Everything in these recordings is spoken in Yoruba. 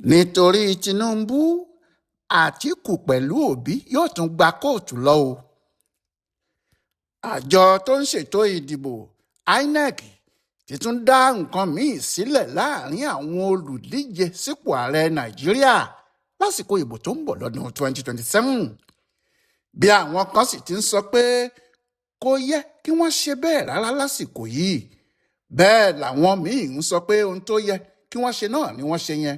Nítorí Tinubu, Àtìkù pẹ̀lú Òbí yóò tún gba kóòtù lọ o. Àjọ tó ń ṣètò ìdìbò INEC ti tún dá nǹkan míín sílẹ̀ láàrin àwọn olùdíje sípò ààrẹ Nàìjíríà lásìkò ìbò tó ń bọ̀ lọ́dún 2027. Bí àwọn kan sì ti ń sọ pé kò yẹ kí wọ́n ṣe bẹ́ẹ̀ rárá lásìkò yìí, bẹ́ẹ̀ làwọn míín ń sọ pé ohun tó yẹ kí wọ́n ṣe náà ni wọ́n ṣe yẹn,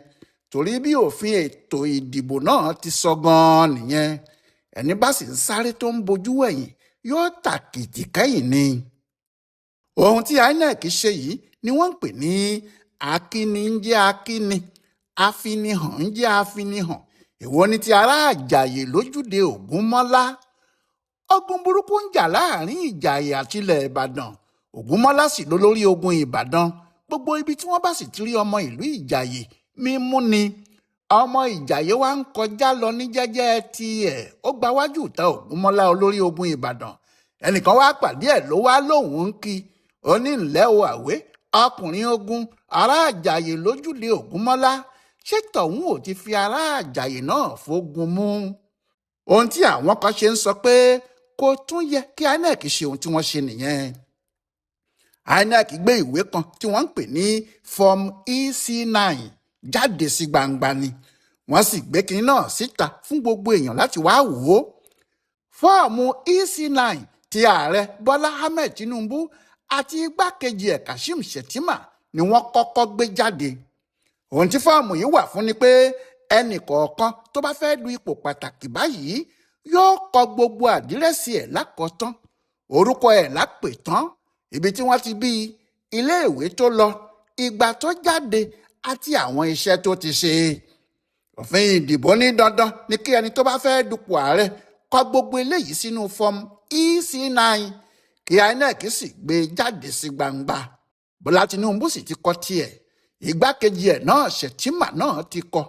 torí bí òfin ètò ìdìbò náà ti sọ gan-an nìyẹn. Ẹni bá sì ń sáré tó ń bojú wẹ̀yìn yóò tàkìtì kẹ́yìn ni. Ohun tí INEC ṣe yìí ni wọ́n ń pè ní akíni ń jẹ́ akíni, afinihàn ń jẹ́ afinihàn. Èwo ni ti ará Àjàyè lójúde Ògúnmọ́lá? Ogun burúkú ń jà láàrin Ìjàyè àti ilẹ̀ Ìbàdàn. Ògúnmọ́lá sì lólórí ogun Ìbàdàn. Gbogbo ibi tí wọ́n bá sì ti rí ọmọ ìlú Ìjàyè mímú ni. Ọmọ Ìjàyè wa ń kọjá lọ ní jẹ́jẹ́ tiẹ̀, ó gba wájú ìta Ògúnmọ́lá olórí ogun Ìbàdàn. Ẹnìkan wá pàdé ẹ̀ ló wá lóun ń kí. Ó ní ǹlẹ́ o àwé, ọkùnrin ogun ará Àjàyè lójúde Ògúnmọ́lá. Ṣé tọ̀hún ò ti fi ará Àjàyè náà fógun mú? Ohun tí àwọn kan ṣe ń sọ pé kò tún yẹ kí INEC ṣe ohun tí wọ́n ṣe nìyẹn. INEC gbé ìwé kan tí wọ́n ń pè ní Form EC9 jáde sí gbangba ni. Wọ́n sì gbé kinní náà síta fún gbogbo èèyàn láti wá wò ó. Fọ́ọ̀mù EC9 ti ààrẹ Bọ́lá Ahmed Tinubu àti igbákejì ẹ̀ Kashim Shettima ni wọ́n kọ́kọ́ gbé jáde. Ohun tí fọ́ọ̀mù yìí wà fún ni pé ẹnì kọ̀ọ̀kan tó bá fẹ́ du ipò pàtàkì báyìí yóò kọ gbogbo àdírẹ́sì ẹ̀ lákọ̀ọ́tán, orúkọ ẹ̀ lápètán, ibi tí wọ́n ti bí i, iléèwé tó lọ, ìgbà tó jáde àti àwọn iṣẹ́ tó ti ṣe. Òfin ìdìbò ní dandan ni kí ẹni tó bá fẹ́ dupò ààrẹ kọ gbogbo eléyìí sínú fọ́ọ̀mù EC9 kí INEC sì gbé e jáde sí gbangba. Bọ́lá Tinubu sì ti kọ tiẹ̀, igbákejì ẹ̀ náà Shettima náà ti kọ.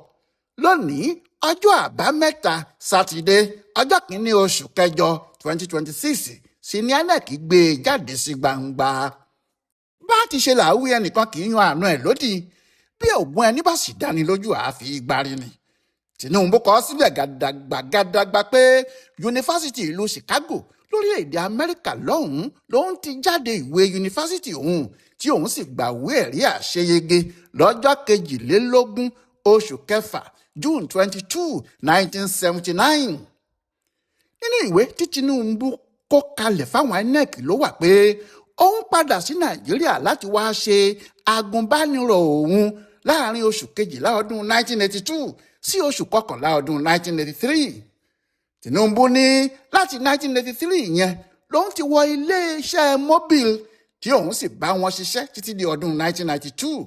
Lónìí, ọjọ́ Àbámẹ́ta Sátidé, ọjọ́ 1 oṣù kẹjọ 2026 sì ni INEC gbé e jáde sí gbangba. Bá ti ṣe làwí, ẹnìkan kì í yan àna ẹ̀ lódì. Bí ògùn ẹni bá sì dáni lójú, àáfi gbárí ni. Tinubu kọ síbẹ̀ gàdàgbà gàdàgbà pé yunifásitì ìlú Chicago lórílẹ̀‐èdè Amẹ́ríkà lọ́hùn-ún lòun ti jáde ìwé yunifásitì òun, tí òun sì gbàwé ẹ̀rí àṣeyege lọ́jọ́ 22 oṣù kẹfà, June 22, 1979. Nínú ìwé tí Tinubu kó kalẹ̀ fáwọn INEC ló wà pé òun padà sí Nàìjíríà láti wáá ṣe agùnbánirọ̀ òun láàrin oṣù kejìlá ọdún 1982 sí oṣù kọkànlá ọdún 1983. Tinubu ní láti 1983 yẹn lòun ti wọ iléeṣẹ́ Mobil, tí òun sì bá wọn ṣiṣẹ́ títí di ọdún 1992,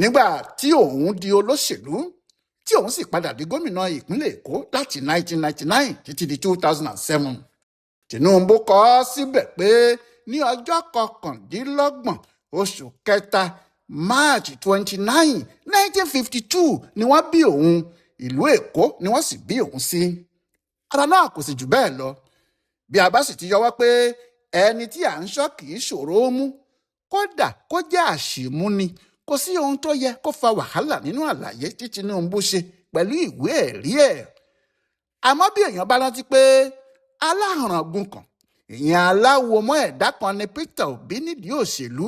nígbà tí òun di olóṣèlú, tí òun sì padà di gómìnà ìpínlẹ̀ Èkó láti 1999 títí di 2007. Tinubu kọ ọ́ síbẹ̀ pé ní ọjọ́ 29 oṣù kẹta, March 29, 1952 ni wọ́n bí òun. Ìlú Èkó ni wọ́n sì bí òun sí. Ara náà kò sì jù bẹ́ẹ̀ lọ. Bí a bá sì ti yọwọ́ pé ẹni tí à ń ṣọ́ kì í ṣòro ó mú, kódà kó jẹ́ àṣìmú ni, kò sí ohun tó yẹ kó fa wàhálà nínú àlàyé tí Tinubu ṣe pẹ̀lú ìwé ẹ̀rí ẹ̀. Àmọ́ bí èèyàn bá rántí pé aláhànràngún kan, ìyẹn aláwo mọ́ ẹ̀dá kan ni Peter Obi nídìí òṣèlú,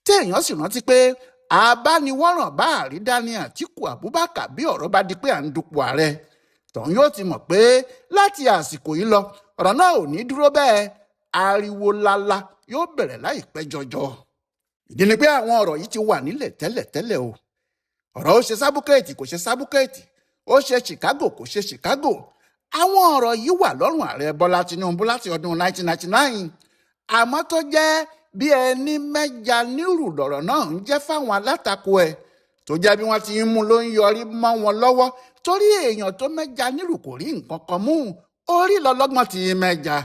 tí èèyàn sì rántí pé abániwọ́ràn bá àrídá ní Àtíkù Abubakar, bí ọ̀rọ̀ bá di pé à ń dupò ààrẹ, tọ̀hún yóò ti mọ̀ pé láti àsìkò yìí lọ, ọ̀rọ̀ náà ò ní dúró bẹ́ẹ̀. Ariwo lala yóò bẹ̀rẹ̀ láìpẹ́ jọjọ. Ìdí ni pé àwọn ọ̀rọ̀ yìí ti wà nílẹ̀ tẹ́lẹ̀tẹ́lẹ̀ o. Ọ̀rọ̀ ó ṣe sábúkẹ́ẹ̀tì, kò ṣe sábúkẹ́ẹ̀tì, ó ṣe Chicago, kò ṣe Chicago, àwọn ọ̀rọ̀ yìí wà lọ́rùn ààrẹ Bọ́lá Tinubu láti ọdún 1999. Àmọ́ tó jẹ́ bí ẹni mẹ́ja nírù lọ̀rọ̀ náà ń jẹ́ fáwọn alátakò ẹ̀, tó jẹ́ bí wọ́n ti ń mú ló ń yọrí mọ́ wọn lọ́wọ́, torí èèyàn tó mẹ́ja nírù kò rí nǹkan kan mú, orí lọ́lọ́gbọ́n ti mẹ́ja.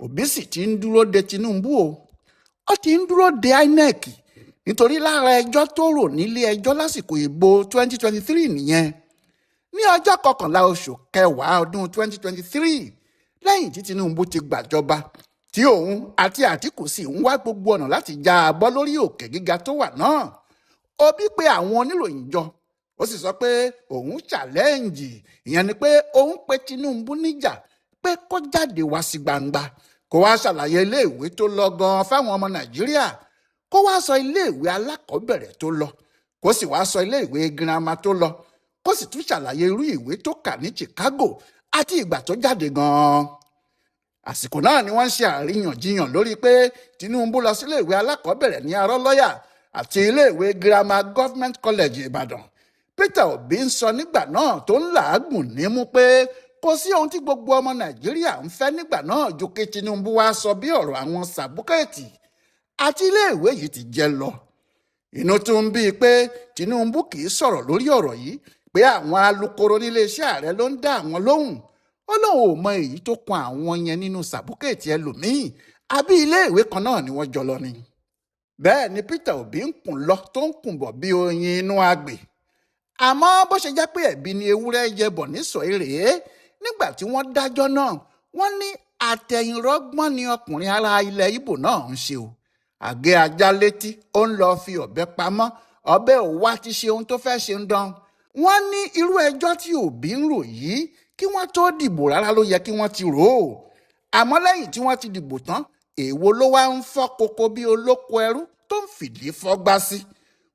Òbí sì ti ń dúró de Tinubu o, ó ti ń dúró de INEC, nítorí lára ẹjọ́ tó rò nílé ẹjọ́ lásìkò ìbò 2023 nìyẹn. Ní ọjọ́ 11 oṣù kẹwàá ọdún 2023, lẹ́yìn tí Tinubu ti gbàjọba, tí òun àti Àtìkù sì ń wá gbogbo ọ̀nà láti já a bọ́ lórí òkè gíga tó wà náà, Òbí pe àwọn oníròyìn jọ. Ó sì sọ pé òun challenge, ìyẹn ni pé òun pe Tinubu níjà pé kó jáde wá sí gbangba, kó wá ṣàlàyé iléèwé tó lọ gan fáwọn ọmọ Nàìjíríà, kó wá sọ iléèwé alákọ̀ọ́bẹ̀rẹ̀ tó lọ, kó sì wá sọ iléèwé girama tó lọ, kó sì tún ṣàlàyé irú ìwé tó kà ní Chicago àti ìgbà tó jáde gan-an. Àsìkò náà ni wọ́n ń ṣe àríyànjiyàn lórí pé Tinubu lọ síléèwé alákọ̀ọ́bẹ̀rẹ̀ ní Arọ́lọ́yà àti iléèwé girama Government College Ìbàdàn. Peter Obi ń sọ nígbà náà tó ń làágùn nímú pé kò sí ohun tí gbogbo ọmọ Nàìjíríà ń fẹ́ nígbà náà ju kí Tinubu wá sọ bí ọ̀rọ̀ àwọn sàbúkẹ́ẹ̀tì àti iléèwé yìí ti jẹ́ lọ. Inú tún ń bíi pé Tinubu kì í sọ̀rọ̀ lórí ọ̀rọ̀ yìí, pé àwọn alukoro níléeṣẹ́ ààrẹ ló ń dá àwọn lóhùn. Ó lóun ò mọ èyí tó kan àwọn yẹn nínú sàbúkẹ́ẹ̀tì ẹlòmíín, àbí iléèwé kan náà ni wọ́n jọ lọ ni. Bẹ́ẹ̀ ni Peter Obi ń kùn lọ tó ń kùn bọ̀ bí oyin inú agbè. Àmọ́ bó ṣe jẹ́ pé ẹ̀bi ni ewúrẹ́ jẹ bọ̀ nísọ̀ èrè, nígbà tí wọ́n dájọ́ náà, wọ́n ní àtẹ̀yìnrọ́gbọ́n ni ọkùnrin ará ilẹ̀ Ìgbò náà ń ṣe o. Àgé ajá létí ó ń lọ fi ọ̀bẹ pamọ́, ọ̀bẹ ò wá ti ṣe ohun tó fẹ́ ṣe ń dán. Wọ́n ní irú ẹjọ́ tí Obi ń rò yìí kí wọ́n tó dìbò rárá ló yẹ kí wọ́n ti rò ó. Àmọ́ lẹ́yìn tí wọ́n ti dìbò tán, èwo ló wá ń fọ́ koko bí olóko ẹrú tó ń fìdí fọ́gbá sí?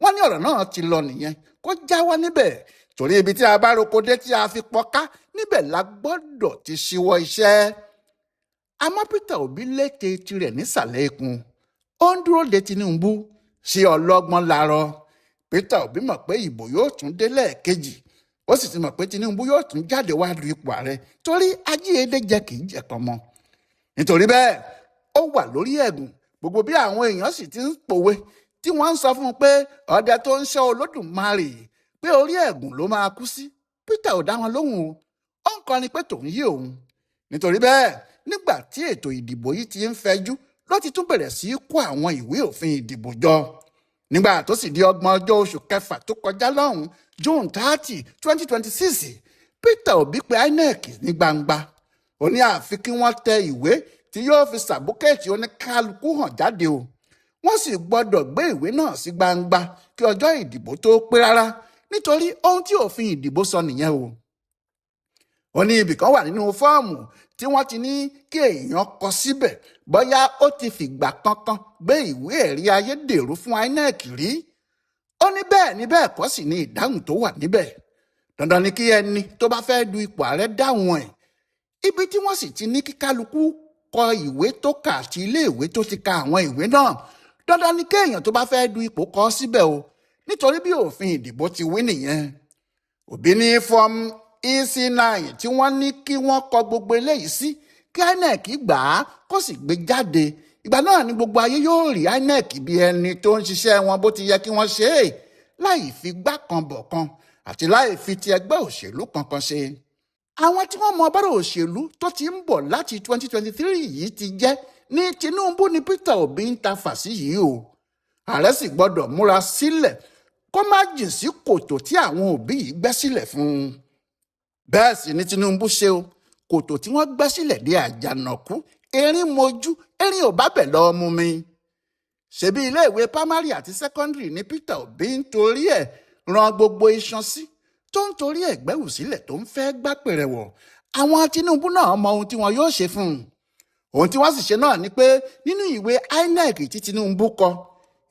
Wọ́n ní ọ̀rọ̀ náà ti lọ nìyẹn, kó jáwọ́ níbẹ̀, torí ibi tí a bá roko dé tí a fi pọká níbẹ̀ la gbọ́dọ̀ ti ṣíwọ́ iṣẹ́. Àmọ́ Peter Obi lété tirẹ̀ nísàlẹ̀ ikùn, ó ń dúró de Tinubu ṣé ọlọ́gbọ́n larọ. Peter Obi mọ̀ pé ìbò yóò tún dé lẹ́ẹ̀kejì, ó sì ti mọ̀ pé Tinubu yóò tún jáde wá du ipò ààrẹ, torí ajíyédè jẹ kì í jẹ kan mọ́. Nítorí bẹ́ẹ̀ ó wà lórí ẹ̀gùn, gbogbo bí àwọn èèyàn sì ti ń pòwe tí wọ́n ń sọ fún un pé ọdẹ tó ń ṣọ́ Olódùmarè pé orí ẹ̀gùn ló máa kú sí. Peter ò dá wọn lóhùn o, ó ń kọrin pé tòun yé òun. Nítorí bẹ́ẹ̀ nígbà tí ètò ìdìbò yìí ti ń fẹjú ló ti tún bẹ̀rẹ̀ sí í kó àwọn ìwé òfin ìdìbò jọ. Nígbà tó sì di 30 ọjọ́ oṣù kẹfà tó kọjá lọ́hùn, June 30, 2026, Peter Obi pe INEC ní gbangba. Ó ní àfi kí wọ́n tẹ ìwé tí yóò fi sàbúkẹ́ẹ̀tì oníkálukú hàn jáde o. Wọ́n sì gbọ́dọ̀ gbé ìwé náà sí gbangba kí ọjọ́ ìdìbò tó pé rárá, nítorí ohun tí òfin ìdìbò sọ nìyẹn o. Ó ní ibì kan wà nínú fọ́ọ̀mù tí wọ́n ti ní kí èèyàn kọ síbẹ̀ bóyá ó ti fìgbà kankan gbé ìwé ẹ̀rí ayédèrú fún INEC rí. Ó ní bẹ́ẹ̀ ni bẹ́ẹ̀ kọ́ sì ni ìdáhùn tó wà níbẹ̀. Dandan ni kí ẹni tó bá fẹ́ du ipò ààrẹ dáhùn ẹ̀. Ibi tí wọ́n sì ti ní kí kálukú kọ ìwé tó kà àti iléèwé tó ti ka àwọn ìwé náà, dandan ni kéèyàn tó bá fẹ́ du ipò kọ síbẹ̀ o, nítorí bí òfin ìdìbò ti wí nìyẹn. Obi ní fọ́ọ̀mù EC9 tí wọ́n ní kí wọ́n kọ gbogbo eléyìí sí, kí INEC gbà á kó sì gbé jáde. Ìgbà náà ni gbogbo ayé yóò rí INEC bí ẹni tó ń ṣiṣẹ́ wọn bó ti yẹ kí wọ́n ṣe é, láì fi gbá kan bọ̀ kan àti láì fi ti ẹgbẹ́ òṣèlú kankan ṣe. Àwọn tí wọ́n mọ bọ́rọ̀ òṣèlú tó ti ń bọ̀ láti 2023 yìí ti jẹ́ ní Tinubu ni Peter Obi ń ta fà sí yìí o. Ààrẹ sì gbọ́dọ̀ múra sílẹ̀ kó má jìn sí kòtò tí àwọn òbí yìí gbẹ́ sílẹ̀ fún un. Bẹ́ẹ̀ sì ni Tinubu ṣe o, kòtò tí wọ́n gbẹ́ sílẹ̀ dé àjànàkú, erin mojú, erin ò bá bẹ̀ lọ mú mi. Ṣebí iléèwé pámárì àti sẹ́kọ́ndìrì ní Peter Obi ń torí ẹ̀ ran gbogbo iṣan sí, tó ń torí ẹ̀ gbẹ́wù sílẹ̀ tó ń fẹ́ gbápẹ̀rẹ̀ wọ̀. Àwọn Tinubu náà mọ ohun tí wọn yóò ṣe fún un. Ohun tí wọ́n sì ṣe náà ni pé nínú ìwé INEC tí Tinubu kọ,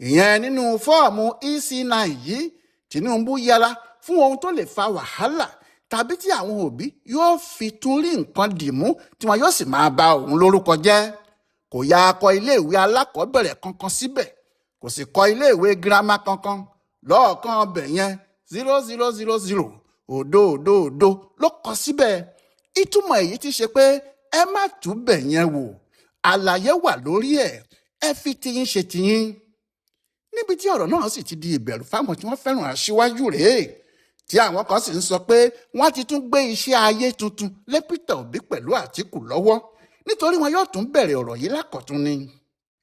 ìyẹn nínú fọ́ọ̀mù EC9 yìí, Tinubu yẹra fún ohun tó lè fa wàhálà tàbí tí àwọn òbí yóò fi tún rí nǹkan dìmú tí wọn yóò sì máa ba òun lórúkọ jẹ́. Kò yá kọ iléèwé alákọ̀ọ́bẹ̀rẹ̀ kankan síbẹ̀, kò sì kọ iléèwé girama kankan. Lọ́ọ̀kan ọbẹ̀ yẹn 0 0 0 0 0 0 0 ló kọ síbẹ̀. Ìtumọ̀ èyí ti ṣe pé ẹ má tú bẹ̀ yẹn wò, àlàyé wà lórí ẹ̀, ẹ fi tiyín ṣe tiyín. Níbi tí ọ̀rọ̀ náà sì ti di ìbẹ̀rù fáwọn tí wọ́n fẹ́ràn aṣíwájú rèé, tí àwọn kan sì ń sọ pé wọ́n ti tún gbé iṣẹ́ ayé tuntun lé Peter Obi pẹ̀lú Àtíkù lọ́wọ́, nítorí wọn yóò tún bẹ̀rẹ̀ ọ̀rọ̀ yìí lákọ̀tún ni.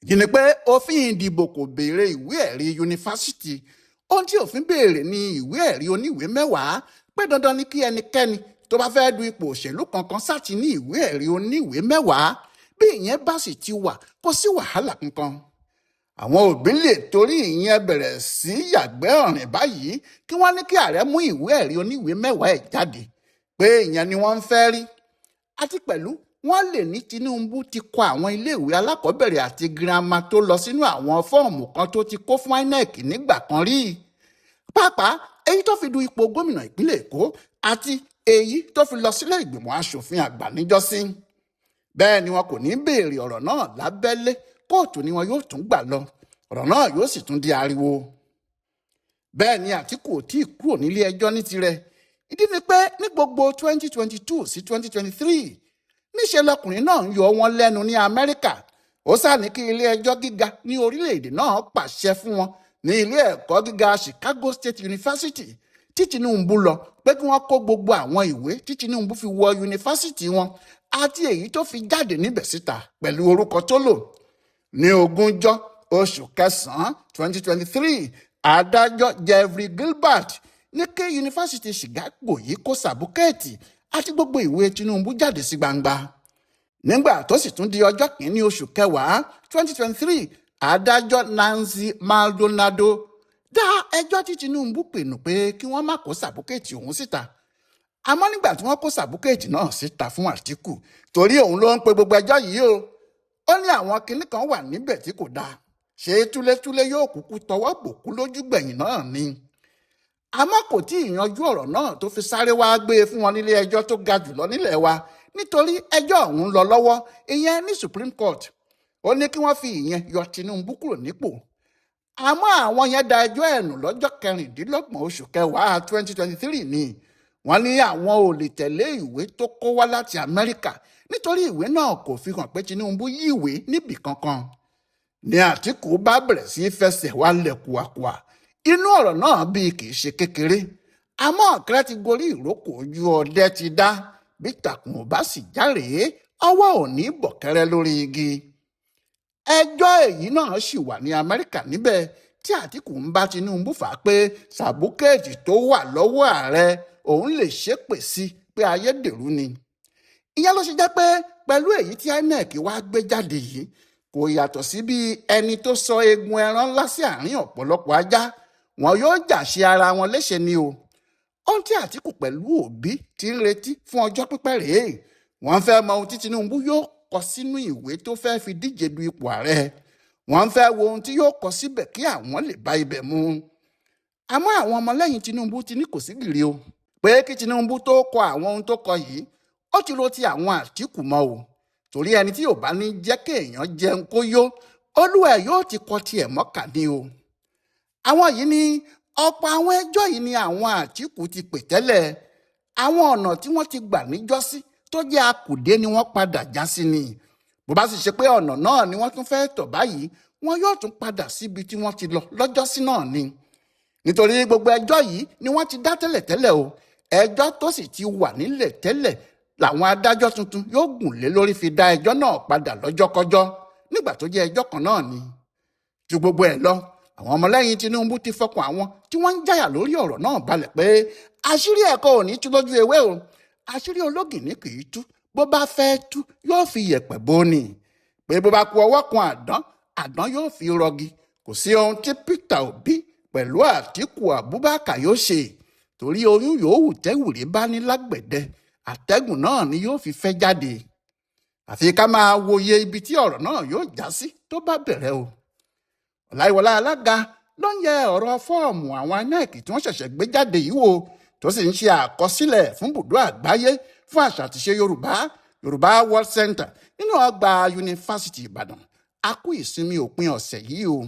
Ìdí ni pé òfin ìdìbò kò béèrè ìwé ẹ̀rí yunifásítì. Ohun tí òfin béèrè ni ìwé ẹ̀rí oníwèé mẹ́wàá, pé dandan ni kí ẹnikẹ́ni tó bá fẹ́ du ipò òṣèlú kankan sáti ní ìwé ẹ̀rí oníwèé mẹ́wàá. Bí ìyẹn bá sì ti wà, kò sí wàhálà kankan. Àwọn òbí lè torí ìyẹn bẹ̀rẹ̀ sí yàgbẹ́ ọ̀rìn báyìí kí wọ́n ní kí ààrẹ mú ìwé ẹ̀rí oníwèé 10 ẹ̀ jáde pé ìyẹn ni wọ́n ń fẹ́ rí. Àti pẹ̀lú wọ́n lè ní Tinubu ti kọ àwọn iléèwé alákọ̀ọ́bẹ̀rẹ̀ àti girama tó lọ sínú àwọn fọ́ọ̀mù kan tó ti kó fún INEC nígbà kan rí. Pàápàá èyí tó fi du ipò gómìnà ìpínlẹ̀ Èkó àti èyí tó fi lọ sílé ìgbìmọ̀ asòfin àgbà níjọ́sí. Bẹ́ẹ̀ ni wọn kò ní béèrè ọ̀rọ̀ náà lábẹ́lé, kóòtù ni wọn yóò tún gbà lọ, ọ̀rọ̀ náà yóò sì tún di ariwo. Bẹ́ẹ̀ ni Àtíkù ò tí ì kúrò nílé ẹjọ́ ní tirẹ̀. Ìdí ni pé ní gbogbo 2022 sí 2023 níṣẹ́ lọkùnrin náà ń yọ wọn lẹ́nu ní Amẹ́ríkà. Ó sá ní kí ilé ẹjọ́ gíga ní orílẹ̀-èdè náà pàṣẹ fún wọn ní ilé ẹ̀kọ́ gíga Chicago State University tí Tinubu lọ pé kí wọ́n kó gbogbo àwọn ìwé tí Tinubu fi wọ yunifásitì wọn àti èyí tó fi jáde níbẹ̀ síta pẹ̀lú orúkọ tó lò. Ní ogúnjọ́ oṣù kẹsàn-án 2023, adájọ́ Jeffrey Gilbert ní kí yunifásitì Chicago yìí kó sàbúkẹ́ẹ̀tì àti gbogbo ìwé Tinubu jáde sí gbangba. Nígbà tó sì tún di ọjọ́ kìíní oṣù kẹwàá 2023, adájọ́ Nancy Maldonado dá ẹjọ́ tí Tinubu pinnu pé kí wọ́n má kó sàbúkẹ́ẹ̀tì òun síta. Àmọ́ nígbà tí wọ́n kó sàbúkẹ́ẹ̀tì náà síta fún Àtíkù, torí òun ló ń pe gbogbo ẹjọ́ yìí o, ó ní àwọn kinní kan wà níbẹ̀ tí kò dáa, ṣé túlétúlé yóò kúkú tọwọ́ bòkú lójú gbẹ̀yìn náà ni. Àmọ́ kò tí ì yanjú ọ̀rọ̀ náà tó fi sáré wá gbé e fún wọn nílé ẹjọ́ tó ga jùlọ nílẹ̀ wa, nítorí ẹjọ́ ọ̀hún lọ lọ́wọ́ ìyẹn ní Supreme Court. Ó ní kí wọ́n fi ìyẹn yọ Tinubu kúrò nípò. Àmọ́ àwọn yẹn da ẹjọ́ ẹ̀ nù lọ́jọ́ 26 oṣù kẹwàá 2023 ni. Wọ́n ní àwọn ò lè tẹ̀lé ìwé tó kó wá láti Amẹ́ríkà nítorí ìwé náà kò fi hàn pé Tinubu yíwèé níbì kankan. Ní Àtíkù bá bẹ̀rẹ̀ sí í fẹsẹ̀ wálẹ̀ kùàkùà, inú ọ̀rọ̀ náà bíi kì í ṣe kékeré. Àmọ́ ọ̀kẹ́rẹ́ ti gorí ìrókò, ojú ọdẹ ti dá, bí takùn ò bá sì járe, ọwọ́ ò ní bọ̀kẹ́rẹ́ lórí igi. Ẹjọ́ èyí náà sì wà ní Amẹ́ríkà níbẹ̀ tí Àtíkù ń bá Tinubu fà pé sàbúkẹ́ẹ̀tì tó wà lọ́wọ́ ààrẹ òun lè ṣépè sí pé ayédèrú ni. Ìyẹn ló ṣe jẹ́ pé pẹ̀lú èyí tí INEC wá gbé jáde yìí kò yàtọ̀ sí bí ẹni tó sọ eegun ẹran ńlá sí àárín ọ̀pọ̀lọpọ̀ ajá, wọn yóò jà ṣe ara wọn léṣe ni o. Ohun tí Àtíkù pẹ̀lú Òbí ti ń retí fún ọjọ́ pípẹ́ rèé. Wọ́n fẹ́ mọ ohun tí Tinubu yóò kọ sínú ìwé tó fẹ́ fi díje du ipò ààrẹ. Wọ́n fẹ́ wo ohun tí yóò kọ síbẹ̀ kí àwọn lè bá ibẹ̀ mu. Àmọ́ àwọn ọmọlẹ́yìn Tinubu ti ní kò sí gìrì o, pé kí Tinubu tó kọ àwọn ohun tó kọ yìí ó ti ro ti àwọn Àtíkù mọ́ o, torí ẹni tí ò bá ní jẹ́ kéèyàn jẹun kó yó, olúwa ẹ̀ yóò ti kọ tiẹ̀ mọ́kà ni o. Àwọn yìí ni ọ̀pọ̀ àwọn ẹjọ́ yìí ni àwọn Àtíkù ti pè tẹ́lẹ̀. Àwọn ọ̀nà tí wọ́n ti gbà níjọ́sí tó jẹ́ akùdé ni wọ́n padà já sí ni. Bó bá sì ṣe pé ọ̀nà náà ni wọ́n tún fẹ́ tọ̀ báyìí, wọ́n yóò tún padà síbi tí wọ́n ti lọ lọ́jọ́sí náà ni. Nítorí gbogbo ẹjọ́ yìí ni wọ́n ti dá tẹ́lẹ̀tẹ́lẹ̀ o. Ẹjọ́ tó sì ti wà nílẹ̀ tẹ́lẹ̀ làwọn adájọ́ tuntun yóò gùn lé lórí fi dá ẹjọ́ náà padà lọ́jọ́kọ́jọ́ nígbà tó jẹ́ ẹjọ́ kan náà ni. Ju gbogbo ẹ̀ lọ, àwọn ọmọlẹ́yìn Tinubu ti fọkàn àwọn tí wọ́n ń jáyà lórí ọ̀rọ̀ náà balẹ̀ pé àṣírí ẹ̀kọ́ ò ní tú lójú ewé o, àṣírí ológìnní kì í tú, bó bá fẹ́ tú yóò fi yẹ̀pẹ̀ bó ni, pé bó bá ku ọwọ́ kan àdán, àdán yóò fi rọgí. Kò sí ohun tí Peter Obi pẹ̀lú Àtíkù Abubakar yóò ṣe, torí oyún yòówù tẹ́wùrẹ́ bá ní lágbẹ̀dẹ, àtẹ́gùn náà ni yóò fi fẹ́ jáde. Àfi ká máa wòye ibi tí ọ̀rọ̀ náà yóò já sí tó bá bẹ̀rẹ̀ o. Ọláyíwọlá Alága ló ń yẹ ọ̀rọ̀ fọ́ọ̀mù àwọn INEC tí wọ́n ṣẹ̀ṣẹ̀ gbé jáde yìí wò, tó sì ń ṣe àkọsílẹ̀ fún bùdó àgbáyé fún àṣà àtiṣe Yorùbá, Yorùbá World Center nínú ọgbà Yunifásitì Ìbàdàn. A kú ìsinmi òpin ọ̀sẹ̀ yìí o.